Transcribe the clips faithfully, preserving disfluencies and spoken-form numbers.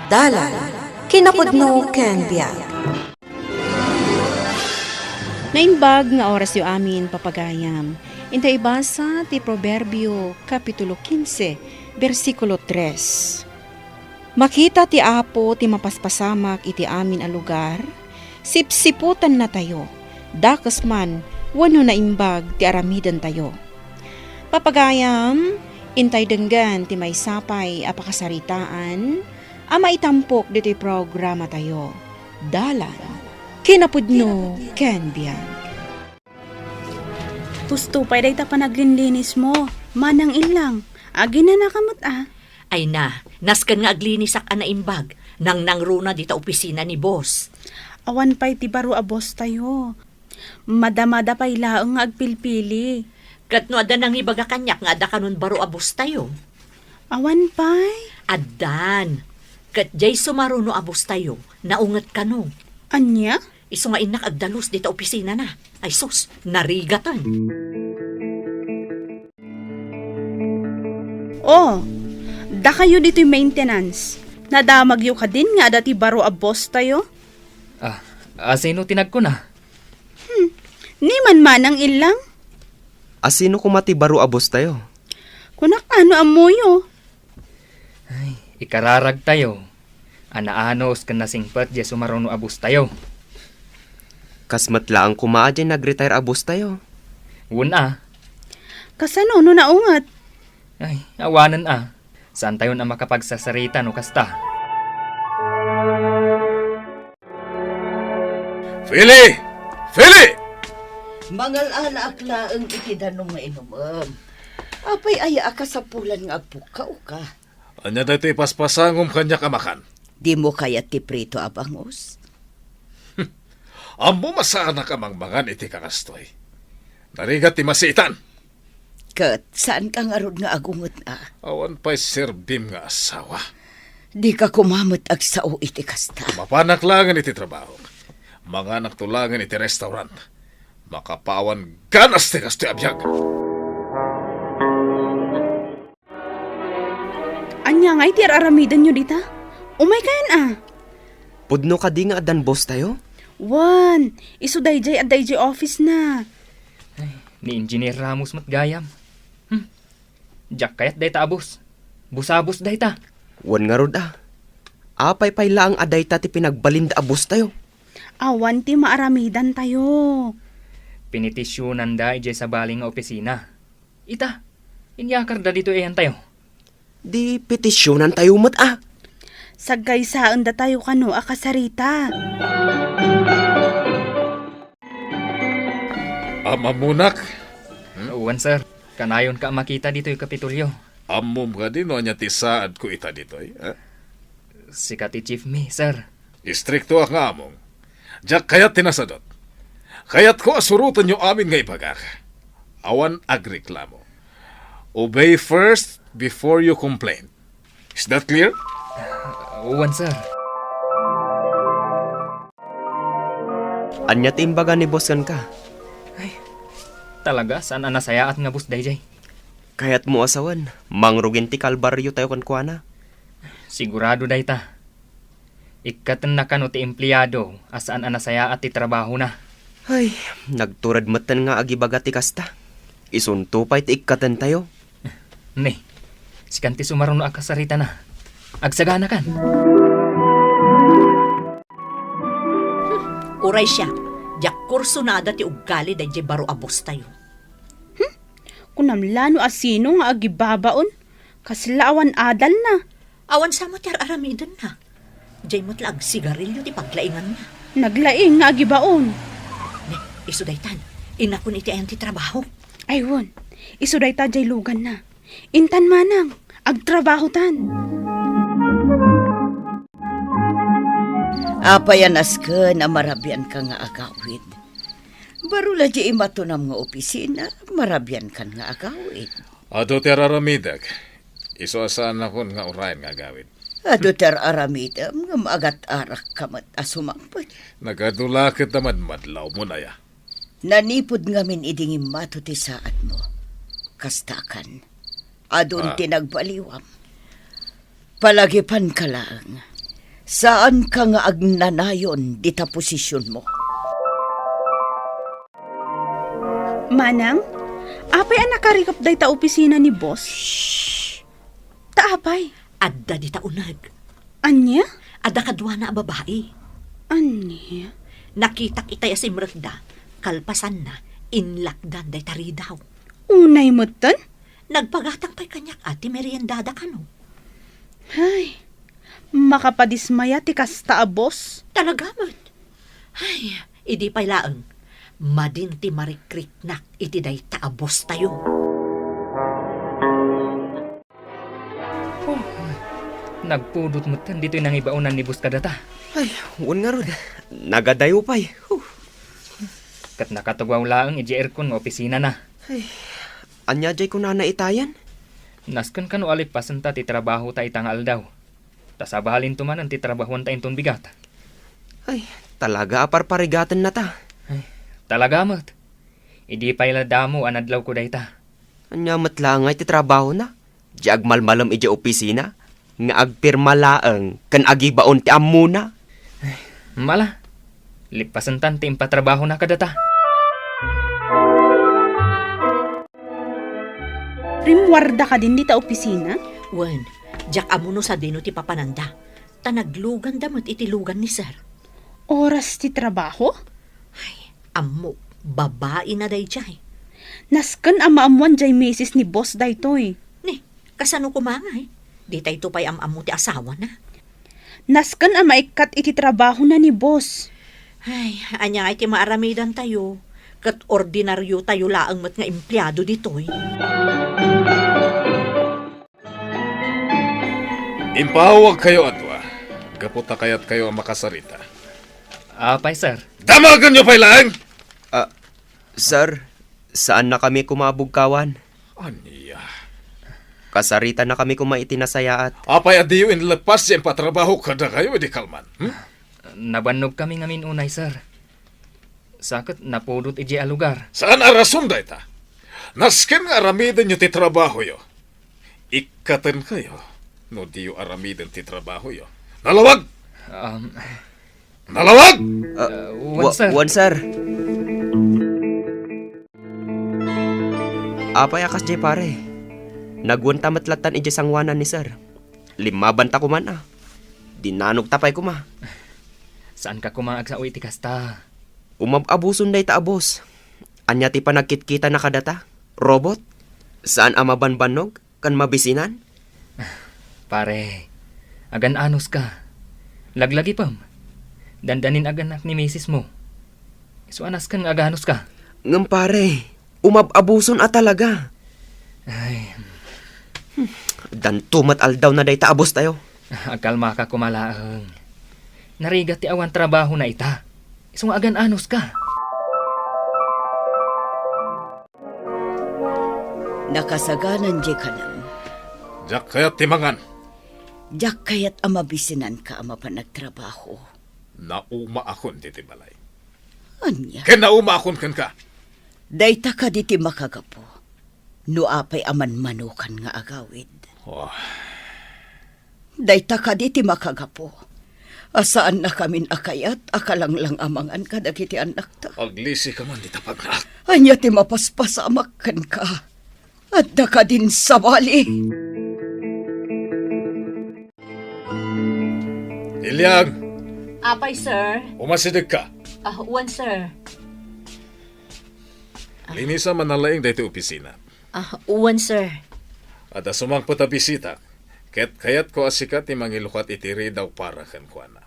Dalan, kinapudno ken biag. Naimbag nga orasyo amin, papagayam. Inta ibasa ti Proverbio, Kapitulo kinse, bersikulo tres. Makita ti Apo ti mapaspasamak iti amin a lugar, sipsiputannatayo, dakes man wenno naimbag ti aramidentayo. Papagayam, intay denggen ti maysa pay a pakasaritaan a maitampok ditoy programatayo, Dalan, Kinapudno, ken Biag. Husto pay dayta panaglinlinis mo, Manang Illang. Aginana ka met, a. Ay na, nasken nga aglinisak a naimbag. Nangnangruna dita opisina ni boss. Awan pay ti baro a boss tayo. Madamada pay laeng nga agpilpili. Ket no adda nangibaga kaniak nga adda kanon baro a boss tayo? Awan pay. Addan. Ket jay sumaruno a boss tayo, naunget kano. Ania? Isu nga innak agdalus dita opisina na. Ay sus, narigaten. Oh, dakayo ditoy maintenance. Nadamagyo kadin nga adda ti baro a boss tayo? Ah, asino ti nagkuna? Hmm, ni man Manang Illang? Asino koma ti baro a boss tayo? Kunak ano ammoyo? Ay, ikararagtayo. Anaanos ken nasingpet diay sumaruno a boss tayo. Kas met laeng koma a diay nag-retire a boss tayo. Wen a. Kasano no naunget? Ay, awanen a. Saantayon a makapagsasarita no kasta. Fili! Fili! Mangal-alaak laeng iti danum nga inumem. Apay aya a kasapulan nga agpukkaw ka? Ania daytoy paspasangom kaniak a makan? Dimo kayat ti prito a bangus? Ammom a saanak a mangmangan iti kakastoy. Narigat ti masiitan. Ket saanka ngarud nga agunget a? Awan pay serbim nga asawa. Dika koma met agsao iti kasta. Mapanak laengen iti trabahok. Manganakto laengen iti restaurant. Makapawan ganas ti kastoy a biag. Ania ngay ti ar-aramidenyo dita? Umay kayan a? Pudno kadi nga addan boss tayo? Wen, isu daydiay adda idiay office na. Ay, ni Engineer Ramos met gayam. Hmm. Diak kayat dayta a boss. Busabos dayta. Wen ngarud a. Apay pay laeng a dayta ti pinagbalinda a boss tayo? Awan ti maaramidan tayo. Pinitisyonanda idiay sabali nga opisina. Ita, inyakarda ditoy ayan tayo. Di petisyonantayo met a. Saggaysaendatayo kano a kasarita. Am-ammonak? Hmm? Wen, sir. Kanayonka a makita ditoy Kapitolyo. Ammom kadi no ania ti saadko ita ditoy, eh? Sika ti chief mi, sir. Istriktoak nga among. Diak kayat ti nasadot. Kayatko a surotenyo amin nga ibagak. Awan agreklamo. Obey first before you complain. Is that clear? Wen, sir. Ania ti imbaga ni boss kenka? Ay, talaga, saan a nasayaat nga boss daydiay. Kayatmo a sawen, mangrugin ti kalbaryo tayo kenkuana. Sigurado dayta. Ikkatenna kano ti empleado a saan a nasayaat ti trabahona. Ay, nagtured metten nga agibaga ti kasta. Isunto pay ti ikkaten tayo. Ne, sikan ti sumaruno a kasaritana. Agsaganakan. Uray siak, diak kursonada ti uggali daydiay baro a boss tayo. Hmm? Kunam la no asino nga agibabaon? Kasla awan adalna. Awan sa met ti ar-aramidenna. Diay met la agsigarilyo ti paglainganna. Naglaing nga agibaon. Ne, isu daytan. Inakon iti ayan ti trabaho. Ay, wen. Isu dayta diay luganna. Intan manang, agtrabahotan. Apay a nasken a marabianka nga agawid? Baro la diay imatunam nga opisina, marabiankan nga agawid. Adu ti ar-aramidek. Isu a saannakon nga urayen nga agawid. Adu ti ar-aramidem ngem agat-arakka met a sumangpet. Nagadu la ket a madmadlaw, Munaya. Nanipud ngamin idi ngimmato ti saadmo. Kastakan. Adun Ah. ti nagbaliwam. Palagipanka laeng. Saanka nga agnanayon dita posisionmo. Manang, apay a nakarikep dayta opisina ni boss? Shh! Ta apay? Adda dita uneg. Ania? Adda kaduana a babai. Ania? Nakitak itay a simrekda, kalpasanna, inlakdan dayta ridaw. Unay metten? Nagpagatang pay kaniak a ti meriendada kano. Ay, makapadismaya ti kasta a boss. Talaga met. Ay, idi pay laeng, madin ti marikriknak iti dayta a boss tayo. Oh, nagpudot metten ditoy nangibaonan ni boss kadata. Ay, wen ngarud. Nagadayo pay. Huh. Ket nakatugaw laeng idiay aircon nga opisinana. Ay, ania jay kunana itayen? Nasken kano a lipasenta ti trabahota ita nga aldaw. Ta sabalinto manen ti trabahuanta inton bigat. Ay, talaga a parparigatan na ta. Ay, talaga met. Idi pay la damo a nadlawko dayta. Ania met la ngay ti trabahona? Di agmalmalem idiay opisina nga agpirma laeng ken agibaon ti ammona. Mala, lipasentan ti impatrabahona kadata. Rimmuarda kadin dita opisina? Wen, diak ammo no sadino ti papananda. Ta nagluganda met iti lugan ni Sir. Oras ti trabaho? Ay, ammok, babaina daydiay. Nasken a maammoan diay misis ni boss daytoy. Ni, kasano koma ngay? Ditayto pay am-ammo ti asawana. Nasken a maikkat iti trabahona ni boss. Ay, ania ngay ti maaramidantayo? Ket ordinariotayo laeng met nga empleado ditoy. Impaawagkayo a dua, gapu ta kayatkayo a makasarita. Apay, sir? Damagenyo pay laeng! Ah, sir, saannakami koma a bugkawan. Ania? Kasaritanakami koma iti nasayaat. Apay a diyo inlepas ti impatrabaho kadakayo idi kalman? Hmm? Nabannogkami ngamin unay, sir. Sa ket napudot idiay a lugar. Saan a rason dayta. Nasken nga aramidenyo ti trabahoyo. Ikkatenkayo no diyo aramiden ti trabahoyo. Nalawag! Um, Nalawag! Ah, uh, wen, wa-, sir. Wen, sir. Apay a kasdiay, pare? Nagwenta met lattan idiay sangoanan ni sir. Limmabanta koman a. Dinanogta pay koma. Saanka koma agsao iti kasta? Umab-abuson dayta a boss. Ania ti panagkitkitana kadata? Robot? Saan a mabanbannog ken mabisinan? Pare, agan-anos ka. Laglagipem. Dandanin agannak ni misis mo. Isu a nasken nga aganos ka. Ngem pare, umab-abuson a talaga. Ay. Hmm, danto met aldawna dayta a boss tayo. Agkalmaka koma laeng. Narigat ti awan trabahona ita. Isu nga agan-anos ka. Nakasaganan diay kanem. Diak kayat ti mangan. Diak kayat a mabisinanka a mapan agtrabaho. Naumaakon ditoy balay. Ania? Ken naumaakon kenka. Dayta kadi ti makagapu no apay a manmanokan nga agawid. Oh. Dayta kadi ti makagapu a saannakamin a kayat a kalanglang-amangan kadagiti annakta. Aglisika man dita pagnaak. Ania ti mapaspasamak kenka? Adda kadin sabali? Iliang! Apay, sir? Umasidegka. Ah, wen, sir. Linisa man laeng daytoy opisina. Ah, wen, sir. Adda sumangpet a bisita, ket kayatko a sika ti mangilukat iti ridaw para kenkuana.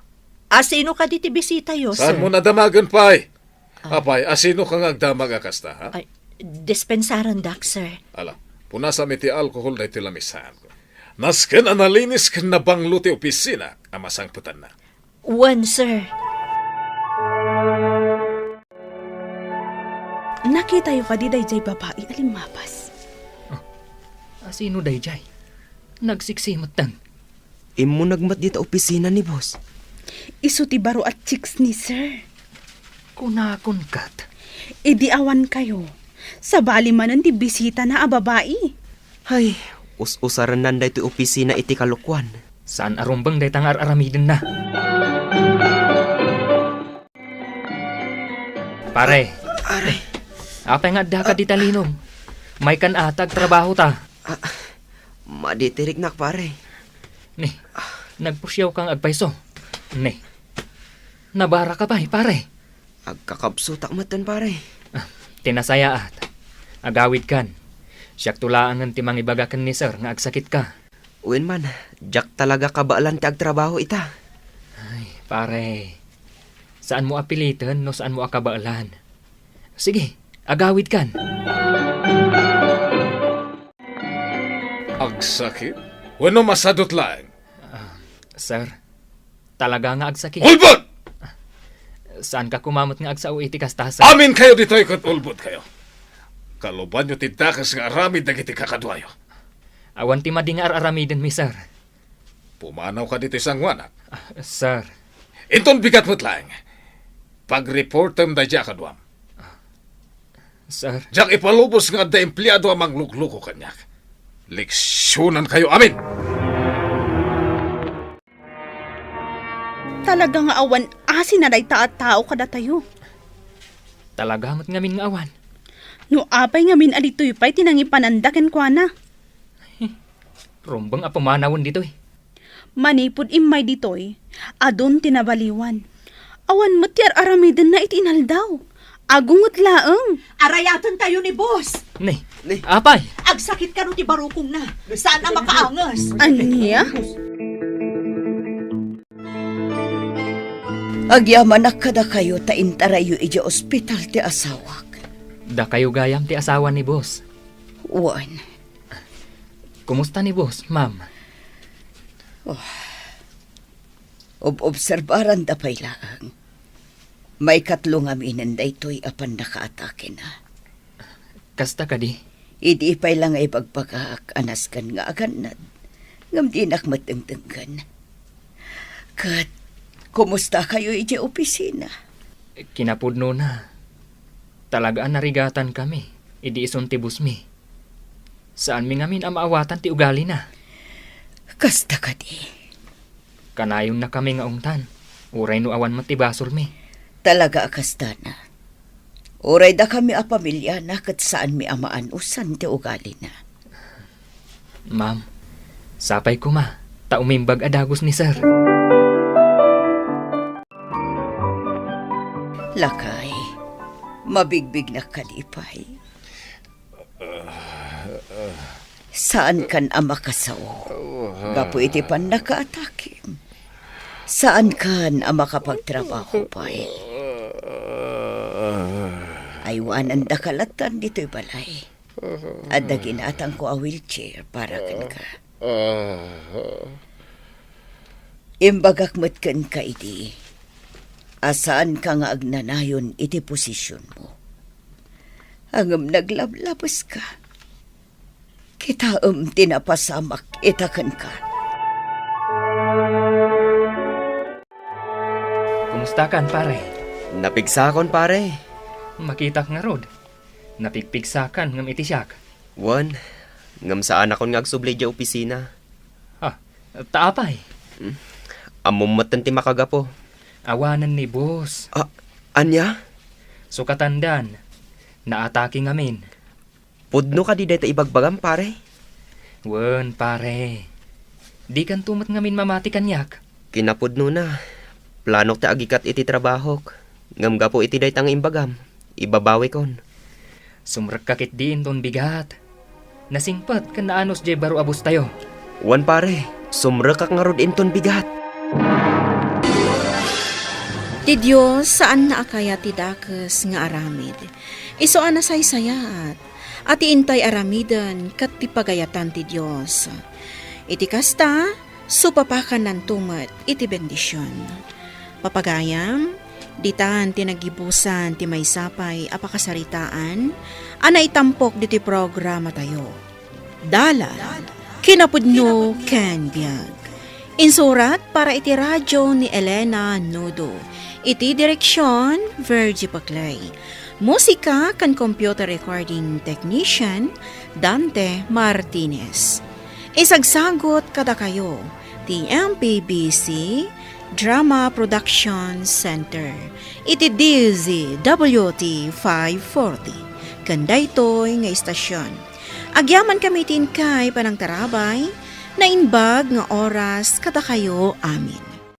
A sino kadi ti bisitayo, sir? Saanmo a damagen pay? Ah. Apay, a sinoka nga agdamag a kasta, ha? Ay, dispensaran, Doc, sir. Ala, punasam iti alkohol daytoy lamisaanko. Nasken a nalinis ken nabanglo ti opisina a masangpetanna. Wen, sir. Nakitayo kadi daydiay babai a limmapas? Ah, a sino daydiay? Nagsiksimetten. Immuneg met dita opisina ni boss. Isu ti baro a chicks ni sir. Kunakon ket. Idi awan kayo, sabali manen ti bisitana a babai. Hay, us-usarennan daytoy opisina iti kalokuan. Saan a rumbeng dayta nga ar-aramidenna. Pare. Pare. Apay nga addaka dita linom? Maykan a ta agtrabaho ta. Ah, madi ti riknak, pare. Ni, nagpusiaw ka nga agpayso. Ni, nabara ka pay, pare. Agkakabsutak metten, pare. Ah, ti nasayaat. Agawidkan. Siakto laengen ti mangibaga ken ni Sir nga agsakit ka. Wen man, diak talaga kabaelan ti agtrabaho ita. Ay, pare. Saanmo a piliten no saanmo a kabaelan. Sige, agawidkan. Agsakit? Wenno masadut laeng? Ah, sir, talaga nga agsakit. Ulbod! Saan ka kumamet nga agsao iti kasta, sir? Amin kayo ditoy ket ulbod kayo. Kalubanyo ti dakes nga aramid dagiti kakaduayo. Awan ti madi nga ar-aramidenmi, sir. Pumanaw ka ditoy sanguanak. Ah, sir. Inton bigat met laeng, pagreportem daydi a kaduam. Sir. Diak ipalubos nga adda empleado a manglukluko kaniak. Leksionan kayo amin! Talaga nga awan asin a dayta a tao kadatayo. Talaga met ngamin nga awan. No apay ngamin a ditoy pay ti nangipananda kenkuana. Rumbeng a pumanawen ditoy. Manipud immay ditoy, adun ti nabaliwan. Awan met ti ar-aramidenna iti inaldaw. Agunget laeng. Arayatentayo ni boss. Ni, Ni. Apay. Agsakit kano ti barukongna. Saan a makaanges. Ania? Agyamanak kadakayo ta intarayyo idiay ospital ti asawak. Dakayo gayam ti asawa ni boss. Wen. Kumusta ni boss, ma'am? Oh. Ob-obserbaranda pay laeng. Maikatlo ngaminen daytoy a pannakaatakena. Kasta kadi? Idi pay la nga ibagbagak a nasken nga agannad, ngem dinak met dengdenggen. Ket, kumusta kayo idiay opisina? Kinapudnona, talaga a narigatan kami idi isun ti bossmi. Saanmi ngamin a maawatan ti ugalina. Kasta kadi. Kanayonna kami nga ungtan, uray no awan met ti basolmi. Talaga a kastana. Uray dakami a pamiliana ket saanmi a maanusan ti ugalina. Ma'am, sapay koma, ta umimbag a dagus ni sir. Lakay, mabigbignak kalipay. Saankan a makasao gapu iti pannakaatakem. Saankan a makapagtrabaho pay. Aywanandaka lattan ditoy balay. Adda ginatangko a wheelchair para kenka. Imbagak met kenka idi a saanka nga agnanayon iti posisionmo. Ngem naglablabeska. Kitaem ti napasamak ita kenka. Kumustakan, pare? Napigsakon, pare. Makitak ngarud. Napigpigsakan ngem iti siak. Wen, ngem saanakon nga agsubli idiay opisina. Ah, ta apay? Hmm. Ammom metten ti makagapu. Awanen ni boss. Ah, ania? Sukatandan. Naatake ngamin. Pudno kadi dayta ibagbagam, pare? Wen, pare. Dikanto met ngamin mamati kaniak. Kinapudnona, planok ti agikat iti trabahok. Ngem gapu iti dayta nga imbagam, ibabawikon. Sumrekka ketdi inton bigat. Nasingpet ken naanus diay baro a boss tayo. Wen, pare, sumrekak ngarud inton bigat. Ti Dios saanna a kayat ti dakes nga aramid. Isu a nasaysayaat, a ti intay aramiden ket ti pagayatan ti Dios. Iti kasta, supapakannanto met iti bendision. Papagayam, ditan ti naggibusan ti maysa pay a pakasaritaan a naitampok ditoy programatayo. Dalan, kinapudno ken biag. Insurat para iti radio ni Elena Nudo. Iti direksion, Virgie Paclay. Musika ken computer recording technician, Dante Martinez. Isagsagut kadakayo Ti M P B C Drama Production Center iti D Z W T five forty ken daytoy nga istasyon. Agyaman kami ti inkay panangtarabay, naimbag nga oras kadakayo amin.